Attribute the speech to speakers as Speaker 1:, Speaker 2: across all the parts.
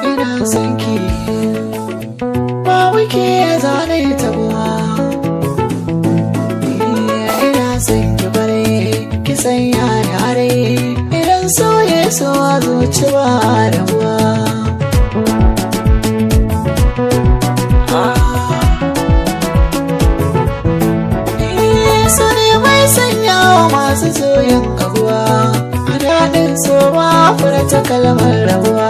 Speaker 1: Ina son ki, ba wike zane tabuwa. Ina son ki bare ki sanya yare, idan so ya so a zuci ba rabuwa. So ne mai sanya wa masu soyin kabuwa, a daɗin so ba furta kalmar rabuwa.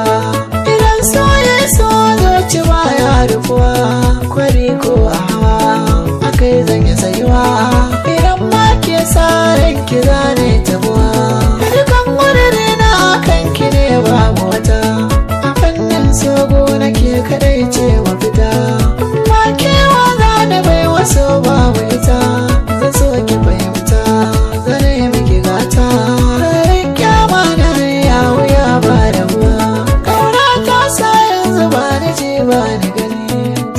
Speaker 1: Idan so ya so zuci ba ya rufuwa, kwari ko a hawa akai zan yi tsayuwa. Idan ma ke sa ranki zane tabuwa, dukan wurare na akan ki ne babu wata. A fannin sogo nake kaɗai ce mafita, ma kewa zane bai wasu babu ita. Zan so ki fahimta, zane miki gata, rarin kyama na ya wuya ba rabuwa. Ƙauna ta sa yanzu ba ni ji ba ni gani,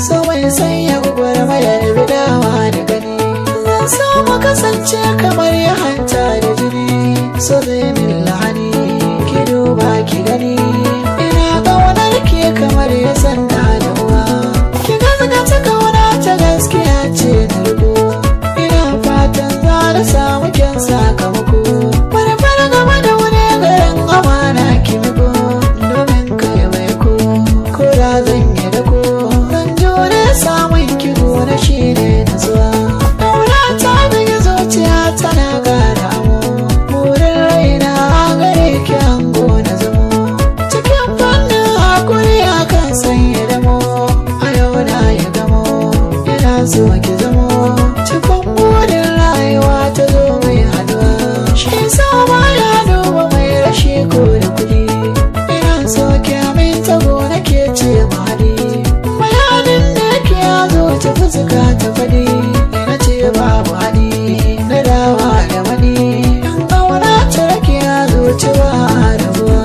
Speaker 1: so mai sanya gwagwarmayar bidawa da gani. Zan so mu kasance kamar ya hanta da jini, so zai min lahani, ki duba ki gani. Ina ƙaunar ki kamar ya sanda da uwa, ki gazgata ƙauna ta gaskiya ce na rubo. Ina fatan za na samu kyan sakamako, farfar gaba da wani garin amana ki miko, domin kai mai ko da zan yi dako, zan jure samun ki gona shi ne nutsuwa. Ƙauna ta bugi zuciya tana ƙara amo, burin raina gare ki ango na zamo. Cikin fannin hakuri akan sanya damo, a yau na ya gamo, ina so ki zamo. Cikin burin rayuwa ta zo mai haduwa, shi sa baya duba mai rashi ko da kuɗi. Ina so ki aminta gona ke ce mahadi, bayanin da ke ya zo ta fuska ta faɗi. Ina ce babu haɗi na dawa da wani, in ƙauna ta rake ya zo ci ba rabuwa.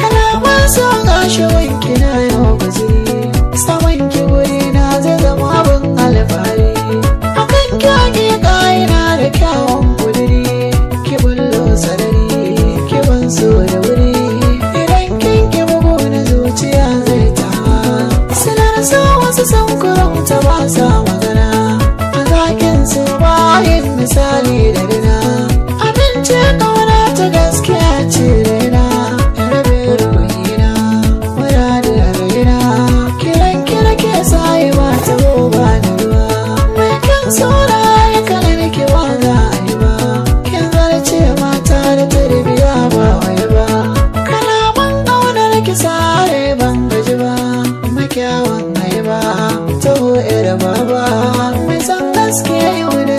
Speaker 1: Kalaman son gashi wanki na yau guziri, saman ki wuri na zai zama abin alfahari. Akan kyage ƙa'ina da kyawun kuduri, ki bullo sarari, ki ban so da wuri. Idan kin ki bugu na zuciya zai tawa, silar so wasu sun kurumta ba sa magana. A zakin su bayin misali da rina, abinci ƙauna ta gaskiya ce raina. Rabe ruhina, muradin raina, kiran kira ke sayi ba ta ba da ruwa. Mai kyan saura ya kalar ki ba za a yi ba, kin zarce mata da tarbiya ba wai ba. Kalaman ƙaunar ki sare ban gaji ba, makyawan ai ba, taho ƴar baba, mai san gaskiya yau da